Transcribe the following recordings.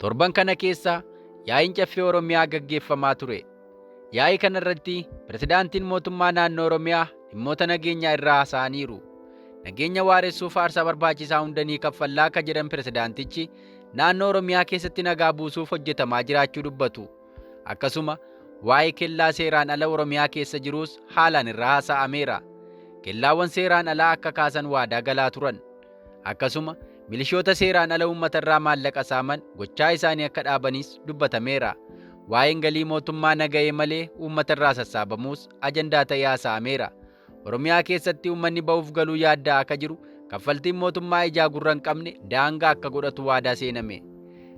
Torban kana keessa yaa'iin Caffee Oromiyaa gaggeeffamaa ture. Yaa'ii kana irratti Pirezidaantiin Mootummaa Naannoo Oromiyaa dhimmoota nageenyaa irraa haasa'aniiru. Nageenya waaressuuf aarsaa barbaachisaa hunda ni kaffallaa akka jedhan Pirezidaantichi, naannoo Oromiyaa keessatti nagaa buusuuf hojjetamaa jiraachuu dubbatu. Akkasuma waa'ee kellaa seeraan ala Oromiyaa keessa jiruus haalaan irraa haasa'ameera. Kellaawwan seeraan alaa akka kaasan waadaa galaa turan. Akkasuma milishoota seeraan ala uummatarraa maallaqa saaman gochaa isaanii akka dhaabanis dubbatameera. Waa'een galii mootummaa nagahee malee uummatarraa sassaabamuus ajandaa ta'ee haasa'ameera. Oromiyaa keessatti uummanni ba'uuf galuu yaaddaa akka jiru kaffaltiin mootummaa ijaa gurra hin qabne daangaa akka godhatu waadaa seename.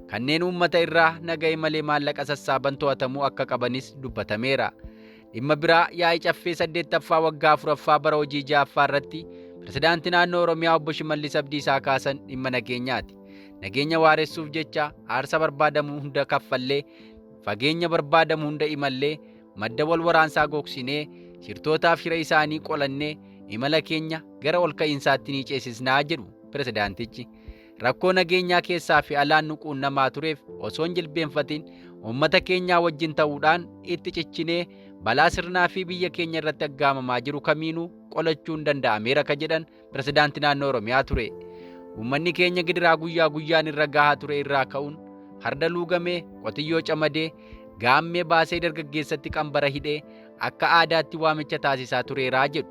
Kanneen uummata irraa nagahee malee maallaqa sassaaban to'atamuu akka qabanis dubbatameera. Dhimma biraa yaa'ii caffee 8ffaa waggaa 4ffaa bara hojii 6ffaa irratti Pirezidaantii Naannoo Oromiyaa Obbo Shimallis Abdiisaa kaasan dhimma nageenyaati. Nageenya waaressuuf jecha aarsaa barbaadamu hunda kaffallee, fageenya barbaadamu hunda imallee, madda wal waraansaa gogsinee, shirtootaaf shira isaanii qolannee imala keenya gara olka'iinsaatti ni ceesisnaa jedhu Pirezidaantichi. Rakkoo nageenyaa keessaa fi alaan nu quunnamaa tureef osoo hin jilbeenfatin uummata keenyaa wajjin ta'uudhaan itti cichinee balaa sirnaa fi biyya keenya irratti aggaamamaa jiru kamiinuu qolachuun danda'ameera ka jedhan Pirezidaanti Naannoo Oromiyaa ture. Uummanni keenya gidiraa guyyaa guyyaan irra gahaa ture irraa ka'uun farda luugamee, qotiyyoo camadee, gaammee baasee dargaggeessatti qambara hidhee akka aadaatti waamicha taasisaa tureeraa jedhu.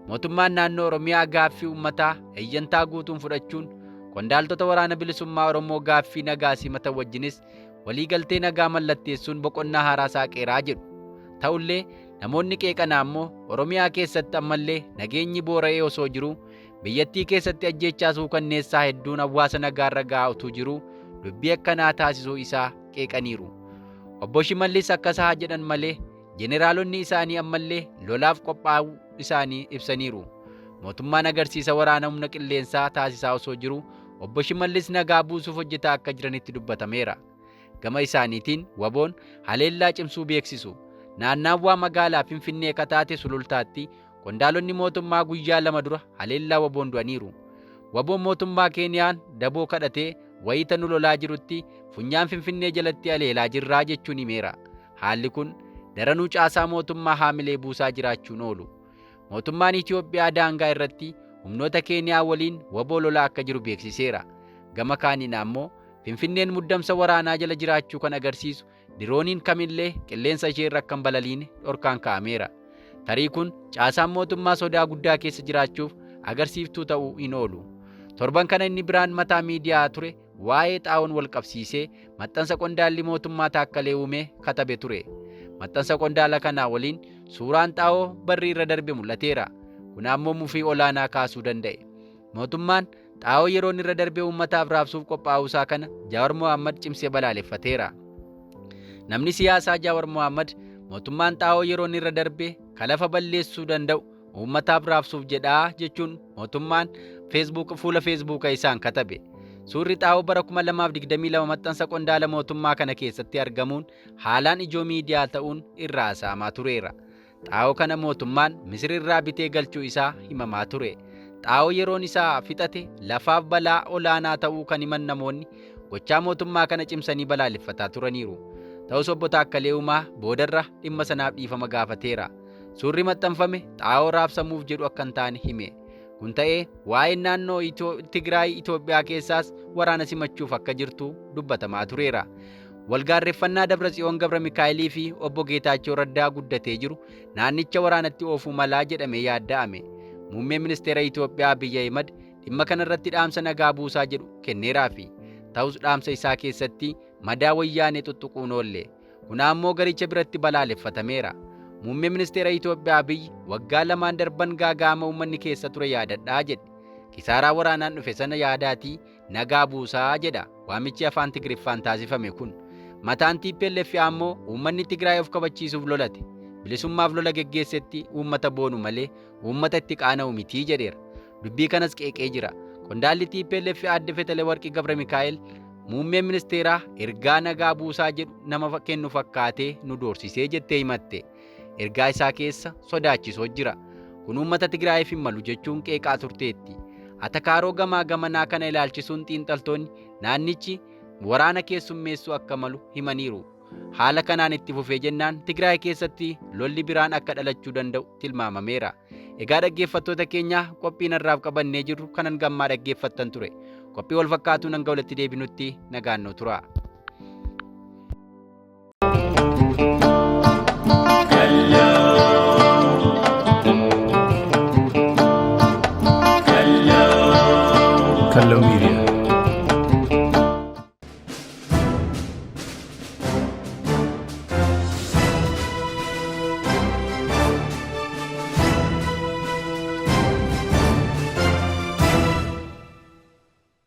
Mootummaan naannoo Oromiyaa gaaffii uummataa eeyyantaa guutuun fudhachuun qondaaltota Waraana Bilisummaa Oromoo gaaffii nagaa simatan wajjinis waliigaltee nagaa mallatteessuun boqonnaa haaraa saaqeeraa jedhu. Ta'ullee namoonni qeeqanaa ammoo Oromiyaa keessatti ammallee nageenyi boora'ee osoo jiruu biyyattii keessatti ajjeechaa suukanneessaa hedduun hawaasa nagaarra gahaa utuu jiruu dubbii akkanaa taasisuu isaa qeeqaniiru. Obbo Shimallis akkas haa jedhan malee Jeneraalonni isaanii ammallee lolaaf qophaa'uu isaanii ibsaniiru. Mootummaan agarsiisa waraana humna qilleensaa taasisaa osoo jiruu Obbo Shimallis nagaa buusuuf hojjetaa akka jiranitti dubbatameera. Gama isaaniitiin WBOn haleellaa cimsuu beeksisu. Naannaawwaa magaalaa Finfinnee ka taate Sulultaatti qondaalonni mootummaa guyyaa 2 dura haleellaa WBOn du'aniiru. WBOn mootummaa Keeniyaan daboo kadhatee wayita nu lolaa jirutti funyaan Finfinnee jalatti haleelaa jirraa jechuun himeera. Haalli kun daranuu caasaa mootummaa haamilee buusaa jiraachuun oolu. Mootummaan Itoophiyaa daangaa irratti humnoota Keeniyaa waliin wbo lolaa akka jiru beeksiseera. Gama kaaniin ammoo Finfinneen muddamsa waraanaa jala jiraachuu kan agarsiisu dirooniin kamillee qilleensa isheerra akka hin balaliine dhorkaan kaa'ameera. Tarii kun caasaan mootummaa sodaa guddaa keessa jiraachuuf agarsiiftuu ta'uu hin oolu. Torban kana inni biraan mataa miidiyaa ture waa'ee xaa'oon wal qabsiisee maxxansa qondaalli mootummaa Taakkalee Uumee katabe ture. Maxxansa qondaala kanaa waliin suuraan xaa'oo barri irra darbe mul'ateera. Kun ammoo mufii olaanaa kaasuu danda'e. Mootummaan xaa'oo yeroon irra darbe uummataaf raabsuuf qophaa'uusaa kana Jaawar Mohaammad cimsee balaaleffateera. Namni siyaasaa Jaawar Mohaammad mootummaan xaa'oo yeroon irra darbe ka lafa balleessuu danda'u uummataaf raabsuuf jedhaa jechuun mootummaan Facebook fuula Feesbuuka isaan katabe. Suurri xaa'oo bara 2022 maxxansa qondaala mootummaa kana keessatti argamuun haalaan ijoo miidiyaa ta'uun irraa haasa'amaa tureera. Xaa'oo kana mootummaan Misir irraa bitee galchuu isaa himamaa ture. Xaa'oo yeroon isaa fixate lafaaf balaa olaanaa ta'uu kan himan namoonni gochaa mootummaa kana cimsanii balaaleffataa turaniiru. Ta'us Obbo Taakkalee Uumaa boodarra dhimma sanaaf dhiifama gaafateera. Suurri maxxanfame xaa'oo raabsamuuf jedhu akka hin taane hime. Kun ta'ee waa'een naannoo Tigraay Itoophiyaa keessaas waraana simachuuf akka jirtu dubbatamaa tureera. Walgaarreffannaa Dabratsiyoon Gabra Mikaa'elii fi Obbo Geetaachoo Raddaa guddatee jiru naannicha waraanatti oofuu malaa jedhamee yaadda'ame. Muummeen Ministeera Itoophiyaa Abiy Ahimad dhimma kanarratti dhaamsa nagaa buusaa jedhu kenneeraafi. Ta'us dhaamsa isaa keessatti madaa Wayyaanee xuxxuquun oolle. Kun ammoo garicha biratti balaaleffatameera. Muummeen Ministeera Itoophiyaa Abiy waggaa lamaan darban gaaga'ama uummanni keessa ture yaadadhaa jedhe. Kisaaraa waraanaan dhufe sana yaadaatii nagaa buusaa jedha waamichi afaan Tigiriffaan taasifame kun. Mataan tplf ammoo uummanni Tigraay of kabachiisuuf lolate. Bilisummaaf lola geggeessetti uummata boonu malee uummata itti qaana'u mitii jedheera. Dubbii kanas qeeqee jira. Qondaalli tplf Aadde Fetelewarqi Gabramikaa'el muummeen ministeeraa ergaa nagaa buusaa jedhu nama kennu fakkaatee nu doorsisee jettee himatte. Ergaa isaa keessa sodaachisoo jira. Kun uummata Tigraayiif hin malu jechuun qeeqaa turteetti. Atakaaroo gamaa gamanaa kana ilaalchisuun xiinxaltoonni naannichi waraana keessummeessuu akka malu himaniiru. Haala kanaan itti fufee jennaan Tigraay keessatti lolli biraan akka dhalachuu danda'u tilmaamameera. Egaa dhaggeeffattoota keenya qophiin har'aaf qabannee jirru kan hanga ammaa dhaggeeffattan ture. Qophii wal fakkaatuun hanga walitti deebinutti nagaan nu tura.